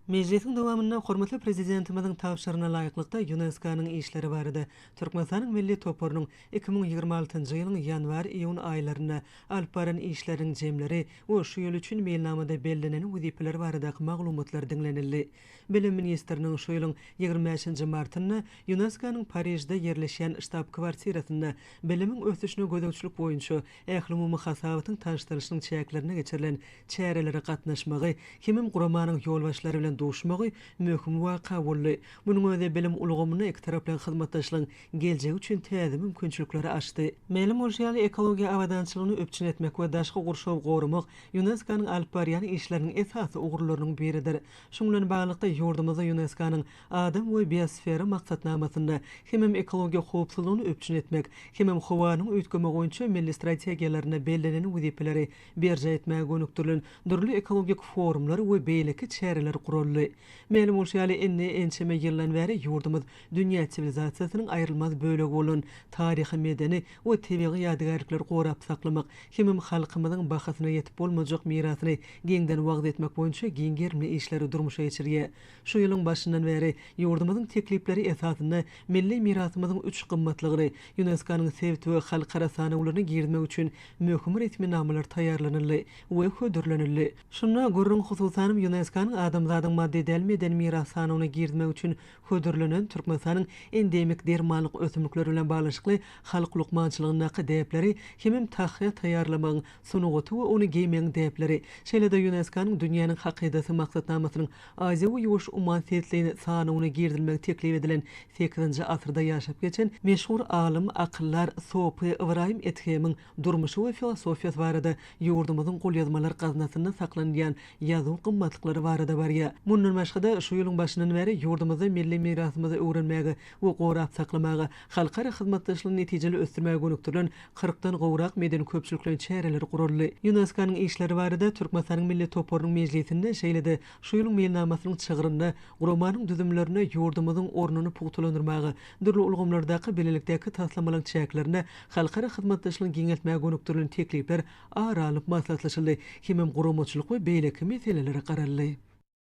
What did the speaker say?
Mejlisiň dowamynda hormatly Prezidentimiziň tabşyrygyna laýyklykda ÝUNESKO-nyň işleri barada Türkmenistanyň Milli toparynyň 2026-njy ýylyň ýanwar-iýun aýlarynda alyp baran işleriniň jemleri we şu ýyl üçin meýilnamada bellenen wezipeler baradaky maglumatlar diňlenildi. Bilim ministriniň şu ýylyň 25-nji martynda ÝUNESKO-nyň Parižde ýerleşýän ştab-kwartirasynda bilimiň ösüşine gözegçilik boýunça ählumumy hasabatyň tanyşdyrylyşynyň çäklerinde geçirilen çärelere gatnaşmagy hemem guramanyň ýolbaşçylary bilen duşmagy möhüm waka boldy. Munuň özi bilim ulgamynda ikitaraplaýyn hyzmatdaşlygyň geljegi üçin täze mümkinçilikleri açdy. Mälim bolşy ýaly, ekologiýa abadançylygyny üpjün etmek we daşky gurşawy goramak ÝUNESKO-nyň alyp barýan işleriniň esasy ugurlarynyň biridir. Şunuň bilen baglylykda, ýurdumyzda ÝUNESKO-nyň Adam we biosfera maksatnamasynda hemem ekologiýa howpsuzlygyny üpjün etmek, hemem howanyň üýtgemegi boýunça milli strategiýalarynda bellenen wezipeleri berjaý etmäge gönükdirilen dürli ekologik forumlar we beýleki çäreler guraldy. Mälim bolşy ýaly, indi ençeme ýyldan bäri ýurdumyz dünýä siwilizasiýasynyň aýrylmaz bölegi bolan taryhy-medeni we tebigy ýadygärlikleri gorap saklamak hemem halkymyzyň bahasyna ýetip bolmajak mirasyny giňden wagyz etmek boýunça giň gerimli işleri durmuşa geçirýär. Şu ýylyň başyndan bäri ýurdumyzyň teklipleri esasynda milli mirasymyzyň üç gymmatlygyny ÝUNESKO-nyň sebit we halkara sanawlaryna girizmek üçin möhüm resminamalar taýýarlanyldy we hödürlenildi. Şunda gürrüň hususanam ÝUNESKO-nyň Adamzadyň maddy däl medeni miras sanawyna girizmek üçin hödürlenen Türkmenistanyň endemik dermanlyk ösümlikleri bilen baglanyşykly halk lukmançylygyndaky däpleri hemem tahýa taýýarlamagyň sungaty we ony geýmegiň däpleri, şeýle-de ÝUNESKO-nyň Dünýäniň hakydasy maksatnamasynyň Aziýa we Ýuwaş umman sebitleýin sanawyna girizilmegi teklip edilen sekizinji asyrda ýaşap geçen meşhur alym, akyldar Sopy Ybraýym Edhemiň durmuşy we filosofiýasy barada ýurdumyzyň golýazmalar gaznasynda saklanylýan ýazuw gymmatlyklary barada barýar. Mundan başga-da, şu ýylyň başyndan bäri ýurdumyzda milli mirasymyzy öwrenmäge we gorap saklamaga, halkara hyzmatdaşlygyny netijeli ösdürmäge gönükdirilen kyrkdan gowrak medeni-köpçülikleýin çäreler guraldy. ÝUNESKO-nyň işleri barada Türkmenistanyň Milli toparynyň mejlisinde, şeýle-de şu ýylyň meýilnamasynyň çygrynda guramanyň düzümlerinde ýurdumyzyň ornuny pugtalandyrmaga, dürli ulgamlardaky bilelikdäki taslamalaryň çäklerinde halkara hyzmatdaşlygyny giňeltmäge gönükdirilen teklipler ara alnyp maslahatlaşyldy hemem guramaçylyk we beýleki meselelere garaldy.